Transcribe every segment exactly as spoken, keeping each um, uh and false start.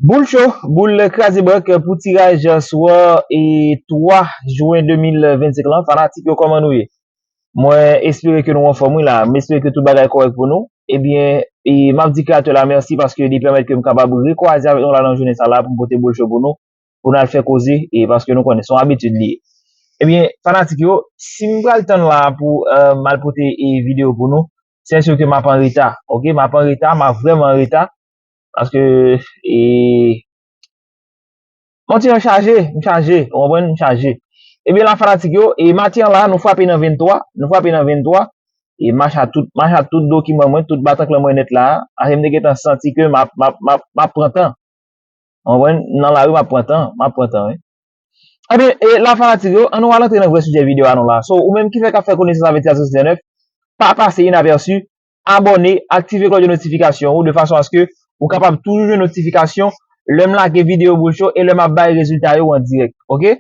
Boul cho, boul kraze bank pou tiraj swa e twa jen de mil vennsenk lan. Fanatik yo, kòman nou ye? Mwen espere ke nou anfòm wi la. Mwen espere ke tout bagay kòrèk pou nou. Ebyen, e m ap di kreyatè la mèsi paske li pèmèt ke m kapab rekwaze avèk nou la nan jounen sa la pou m pote boul cho pou nou, pou n al fè koze, e paske nou konnen se yon abitid li ye. Ebyen, fanatik yo, si m pral tann la pou eh, m al pote e videyo pou nou, se sir ke m ap an reta, oke? M ap an reta, m ap vrèman an reta, paske e, Mwen ti jan chaje, m chaje, ou konprann, m chaje. Ebyen la fanatik yo, e maten an la, nou frape nan venntwa, nou frape nan venntwa, e macha tout, macha tout dokiman mwen, tout batanklan mwen nèt la, a, m te gentan santi ke m ap, m ap, m ap, m ap pran tan. Ou konprann, nan lari m ap pran tan, m ap pran tan, wi. Ebyen, e la fanatik yo, ann nou al antre nan vrè sijè videyo a nou la. So, ou menm ki fèk ap fè konesans avèk Tia Sou Sèt Sèt Nèf, pa pase inapèsi, abòne, aktive klòch de notifikasyon ou de fason aske ou kapab toujou jwenn notifikasyon lè m lage videyo boul cho e lè m ap bay rezilta yo an dirèk, oke?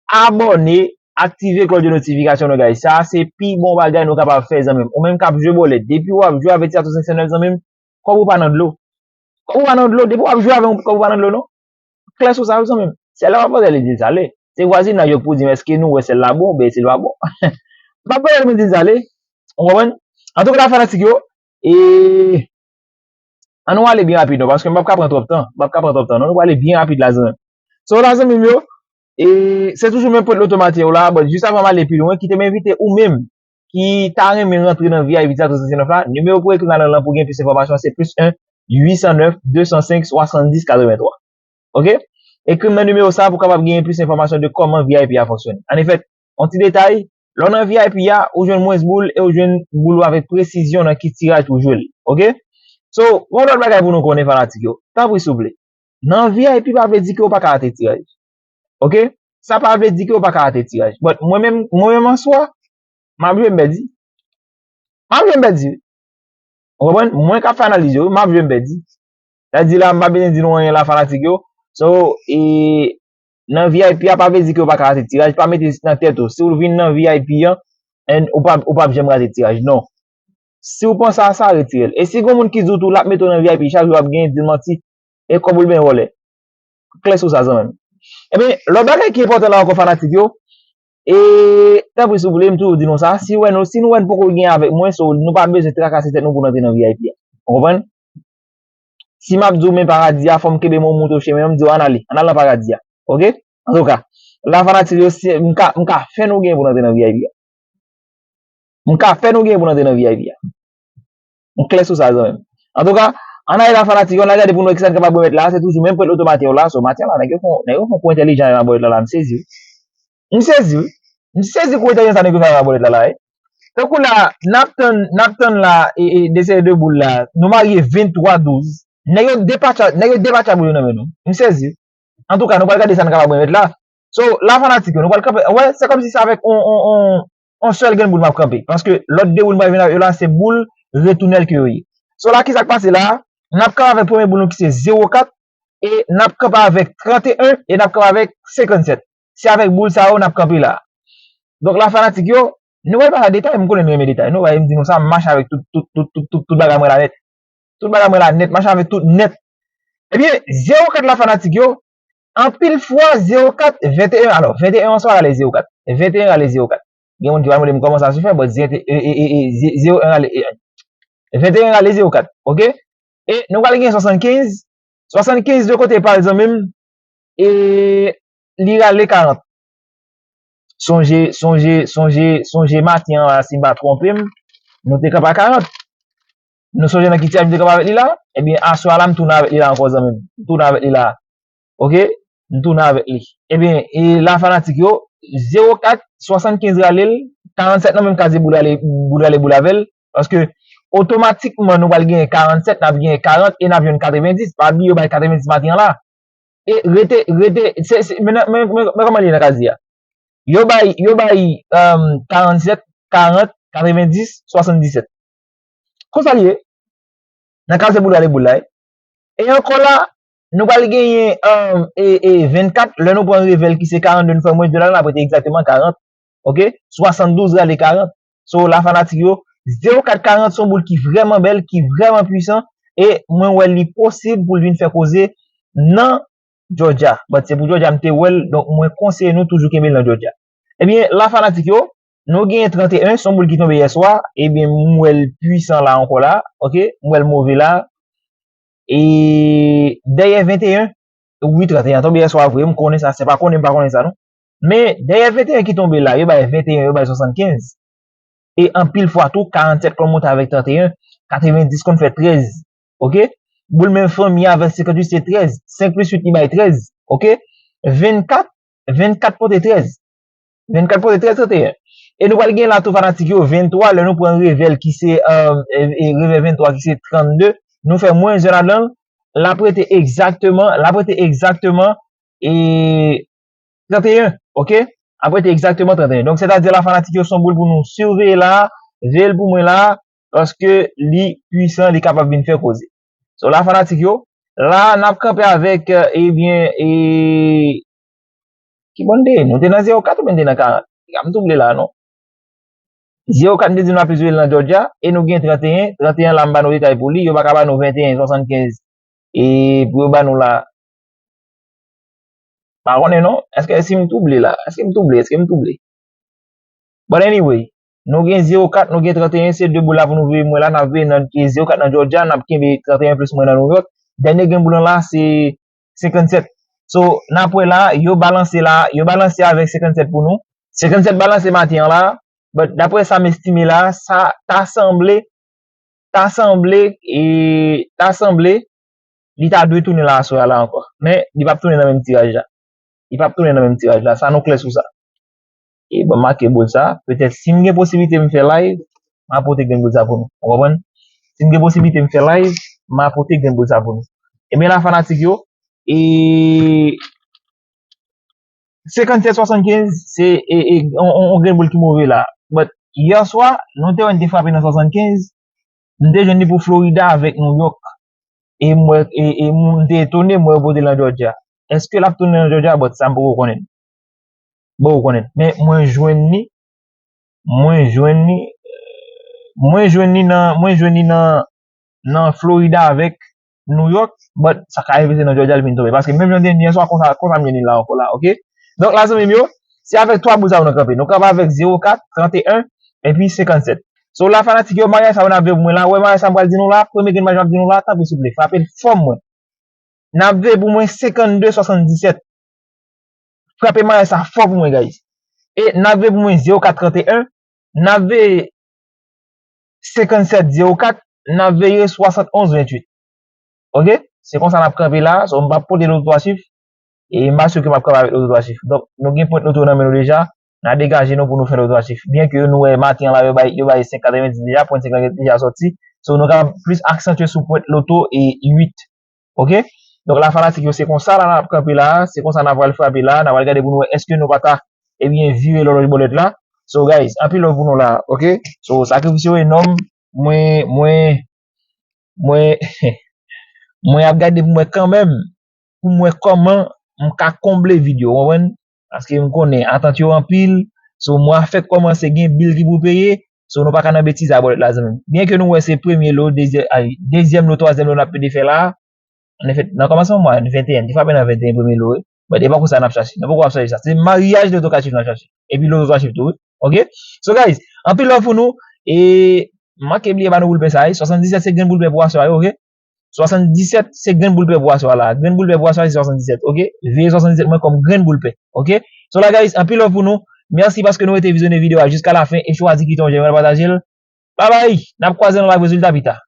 Abòne, aktive klòch de notifikasyon nou, guys. Sa a se pi bon bagay nou kapab fè, zanmi m. Ou menm k ap jwe bòlèt, depi w ap jwe avèk Tia Sou Sèt Sèt Nèf, zanmi m, kòb ou pa nan dlo. Kòb ou pa nan dlo, depi w ap jwe avè m, kòb ou pa nan dlo, non. Klè sou sa, wi, zanmi m. Sèl lè w ap vòlè li di l sale. Se vwazinay yo k pou di m, èske nou wè sèl la bon oubyen sèl pa bon? M ap vòlè li, mwen di l sale. Ou konprann? Antouka, fanatik yo, e, ann nou ale byen rapid, non, paske m p ap ka pran twòp tan. M p ap ka pran twòp tan, non. Nou prale byen rapid la, zanmi m. So, la, zanmi m yo, e, se toujou menm pwent loto maten yo la, but jis avan m ale pi lwen, kite m envite ou menm ki ta renmen rantre nan V I P Tia Sou Sèt Sèt Nèf la, nimewo pou ekri nan lan pou gen plis enfòmasyon, se plis en, uit san nèf, de san senk, swasanndis, katrevenntwa. Oke? Ekri m nan nimewo sa a pou w kapab genyen plis enfòmasyon de kòman V I P a fonksyone. Anefè, yon ti detay, lè w nan V I P a, ou jwenn mwens boul e ou jwenn boul ou avèk presizyon nan ki tiraj pou w jwe l. Oke? So, yon lòt bagay pou nou konnen, fanatik yo. Tanpri, souple. Nan V I P pa vle di ke w pa ka rate tiraj. Oke? Sa pa vle di ke w pa ka rate tiraj. But mwen menm, mwen menm an swa, m ap jwe m pèdi. M ap jwe m pèdi. Ou konprann? Mwen k ap fè analiz yo, m ap jwe m pèdi. Sa di la, m pa bezwen di nou anyen la, fanatik yo. So, e, nan V I P a, pa vle di ke w pa ka rate tiraj, pa mete nan tèt ou. Si w vin nan V I P an, and ou p ap, ou p ap janm rate tiraj. Non. Si w panse a sa, retire l. E si gon moun ki di w tou l ap mete w nan V I P chak jou w ap genyen, di l manti, e kòb ou l byen vòlè. Klè sou sa, zanmi m. Ebyen, lòt bagay ki enpòtan la ankò, fanatik yo, e, tanpri, souple, m toujou di nou sa, si w wè nou, si nou wè n poko gen avèk mwen, so, nou pa bezwen trakase tèt nou pou n antre nan V I P a. Ou konprann? Si m ap di w men paradi a, fò m kenbe men w, m montre w chemen an, m di w ann ale, ann al nan paradi a. Oke? Antouka, la fanatik yo, si m ka, m ka fè nou gen pou n antre nan V I P a. M ka fè nou gen pou n antre nan V I P a. M klè sou sa, zanmi m. Antouka, ann ale la fanatik yo, ann al gade pou n wè kisa n kapab remèt la. Se toujou menm pwent loto maten yo la. So, maten la, nèg yo fè, nèg yo fè yon kou entèlijan nan bòlèt la, la, m sezi wi. M sezi wi. M sezi kou entèlijan sa nèg yo fè nan bòlèt la, la, wi. Tankou la, n ap tann, n ap tann la, e, e, de seri de boul la. Nou marye venntwa douz. Nèg yo depatcha, nèg yo depatcha boul yo nan men nou. M sezi wi. Antouka, nou pral gade sa n kapab remèt la. So, la fanatik yo, nou pral kanpe. Wè, se kòmsi se avèk on, on, on, on sèl grenn boul m ap kanpe. Paske lòt de boul m pral vin avèk yo la, se boul retounèl ke yo ye. So, la, kisa k pase la? N ap kanpe avèk premye boul nou ki se zewo kat, e n ap kanpe avèk tranteyen, e n ap kanpe avèk senkannsèt. Se avèk boul sa yo n ap kanpe la. Donk, la fanatik yo, nou pral pase detay, m konnen nou renmen detay. Nou pral di nou sa, m mache avèk tout, tout, tout, tout, tout, tout bagay mwen la nèt. Tout bagay mwen la nèt, mache avèk tout nèt. Ebyen, zewo kat la fanatik yo, anpil fwa zewo kat, venteyen, alò, venteyen an swa rale zewo kat. Venteyen rale zewo kat. Gen moun ki va mande m kòman sa se fè, but zewo, e, e, e, e, ze-, zewo en rale, e, venteyen rale zewo kat, oke? E nou pral gen swasannkenz, swasannkenz de kote pa l zanmi m, e li rale karant. Sonje, sonje, sonje, sonje maten an la, si m pa twonpe m, nou te kanpe a karant. Nou sonje nan ki tiraj m te kanpe avèk li la? Ebyen, aswè a la, m tounen avèk li la ankò, zanmi m. M tounen avèk li la. Oke? M tounen avèk li. Ebyen, e la, fanatik yo, zewo kat, swasannkenz rale l, karannsèt nan menm kaze boul rale, boul rale boul avè l. Paske, otomatikman, nou pral genyen karannsèt, n ap genyen karant e n ap jwenn katrevendis. Pa bliye yo bay katrevendis maten an la. E rete, rete, se, se, men, men, men, men kòman li ye nan kaze a. Yo bay, yo bay, um, karannsèt, karant, katrevendis, swasanndisèt. Konsa li ye. Nan kaze boul rale boul la, e. E ankò la, nou pral genyen, um, e, e vennkat, lè nou pran revè l ki se karannde, nou fè mwens de la, n ap rete egzakteman karant. Oke? Swasanndouz rale karant. So, la fanatik yo, zewo kat karant se yon boul ki vrèman bèl, ki vrèman pwisan, e mwen wè li posib pou l vin fè koze nan Georgia. But se pou Georgia m te wè l, donk mwen konseye nou toujou kenbe l nan Georgia. Ebyen, la fanatik yo, nou gen trannteyen, se yon boul ki tonbe yè swa, ebyen, m wè l pwisan la ankò la, oke? M wè l move la. E dèyè venteyen, wi, trannteyen tonbe yè swa vre, m konnen sa, se pa konnen m pa konnen sa, non. Men, dèyè venteyen ki tonbe la, yo bay venteyen, yo bay swasannkenz. E anpil fwa tou, karannsèt konn monte avèk trannteyen, katrevendis konn fè trèz. Oke? Boul menm fanmi avèk senkantuit se trèz. Senk plis uit li bay trèz. Oke? Vennkat, vennkat pote trèz. Vennkat pote trèz, trannteyen. E nou pral gen la tou fanatik yo, venntwa, lè nou pran revè l ki se, euh, e, e, revè venntwa ki se trannde, nou fè mwens en ladan l, l ap rete egzakteman, l ap rete egzakteman, e, trannteyen, oke? Ap rete egzakteman trannteyen. Donk, sètadi la fanatik yo, se yon boul pou nou siveye la, veye l pou mwen la, paske li pwisan, li kapab vin fè koze. So, la fanatik yo, la, n ap kanpe avèk, euh, ebyen, e, ki bò n te ye? Nou te nan zewo kat oubyen n te nan karant? Gade m touble la, non. Zewo kat m te di nou ap izole nan Georgia, e nou gen trannteyen, trannteyen la m ba nou detay pou li, yo pa ka ba nou venteyen swasannkenz, e pou yo ba nou la, pa konnen non, èske si m touble la, èske m touble, èske m touble? But anyway, nou gen zewo kat, nou gen trannteyen, se de boul la pou nou veye mwen la, n ap veye nan, e, zewo kat nan Georgia, n ap kenbe trannteyen plis mwen nan New York. Dènye grenn boul lan la, se senkannsèt. So, n ap wè la, yo balanse la, yo balanse avèk senkannsèt pou nou. Senkannsèt balanse maten an la, but daprè sa m estime la, sa ta sanble, ta sanble, e ta sanble, li ta dwe tounen la aswè a la ankò. Men, li p ap tounen nan menm tiraj la. Li p ap tounen nan menm tiraj la. Sa nou klè sou sa. E ban m make boul sa. Petèt, si m gen posiblite m fè live, m a pote grenn boul sa pou nou. Ou konprann? Si m gen posiblite m fè live, m a pote grenn boul sa pou nou. Ebyen la, fanatik yo, e senkannsèt swasannkenz, se, e, e, on, on, on grenn boul ki move la. But, yè swa, nou te wè n te frape nan swasannkenz, m te jwenn li pou Florida avèk New York. E m wè, e, e m te etone, m wè yo pote l nan Georgia. Èske l ap tounen nan Georgia? But sa m poko konnen. M poko konnen. Men mwen jwenn li, mwen jwenn li, mwen jwenn li nan, mwen jwenn li nan, nan Florida avèk New York, but sa ka rive se nan Georgia li vin tonbe. Paske menm jan te di yè swa, konsa, konsa m jwenn li la ankò la, oke? Donk la, zanmi m yo, se avèk twa boul sa yo nou kanpe. Nou kanpe avèk zewo kat, trannteyen, epi senkannsèt. So la, fanatik yo, maryaj sa yo n ap veye pou mwen la. Ou wè maryaj sa m pral di nou la, premye grenn maryaj m ap di nou la, tanpri souple, frape l fò mwen. N ap veye pou mwen senkannde swasanndisèt. Frape maryaj sa fò pou mwen, guys. E n ap veye pou mwen zewo kat trannteyen, n ap veye senkannsèt zewo kat, n ap veye swasantonz venntuit. Oke? Se konsa n ap kanpe la, so m p ap pote lòt twa chif, e m asire ke m ap kanpe avèk lòt twa chif. Donk, nou gen pwent loto nan men nou deja, n a degaje nou pou nou fè lòt twa chif. Byen ke nou wè maten an la, yo bay, yo bay senk katrevendis deja, pwent senk lan deja sòti. So, nou kapab plis aksantye sou pwent loto e uit. Oke? Donk la, fanatik yo, se konsa la n ap kanpe la, se konsa n ap pral frape la, n ap pral gade pou nou wè èske nou pa ta, ebyen, vire lòt bòlèt la. So, guys, anpil love pou nou la, oke? So, sakrifis yo enòm, mwen, mwen, mwen, mwen ap gade pou mwen kanmenm, pou mwen kòman m ka konble vid yo, w konprann? Paske m konnen atant yo anpil, so mwa fèk kòmanse, gen bil ki pou peye, so nou pa ka nan betiz a bòlèt la, zanmi m. Byen ke nou wè se premye lo, dezye-, ay, dezyèm lo, twazyèm lo n ap pede fè la, an efè, nan kòmansman mwa, venteyen, te frape nan venteyen premye lo, wi. But e pa konsa n ap chache. Nou poko ap chache sa. Se maryaj loto ka chif n ap chache. Epi loto twa chif tou, wi. Oke? So, guys, anpil love pou nou. E, manke bliye ba nou boul pè sa, wi. Swasanndisèt se grenn boul pè pou aswè a, wi, oke? Swasanndisèt se grenn boul pè pou aswè a la. Grenn boul pè pou aswè a se swasanndisèt, oke? Veye swasanndisèt mwen kòm grenn boul pè, oke? So la, guys, anpil love pou nou. Mèsi paske nou rete vizyone videyo a jiska lafen e chwazi kite yon jèm, pataje l. Babay, n ap kwaze nan live rezilta pita.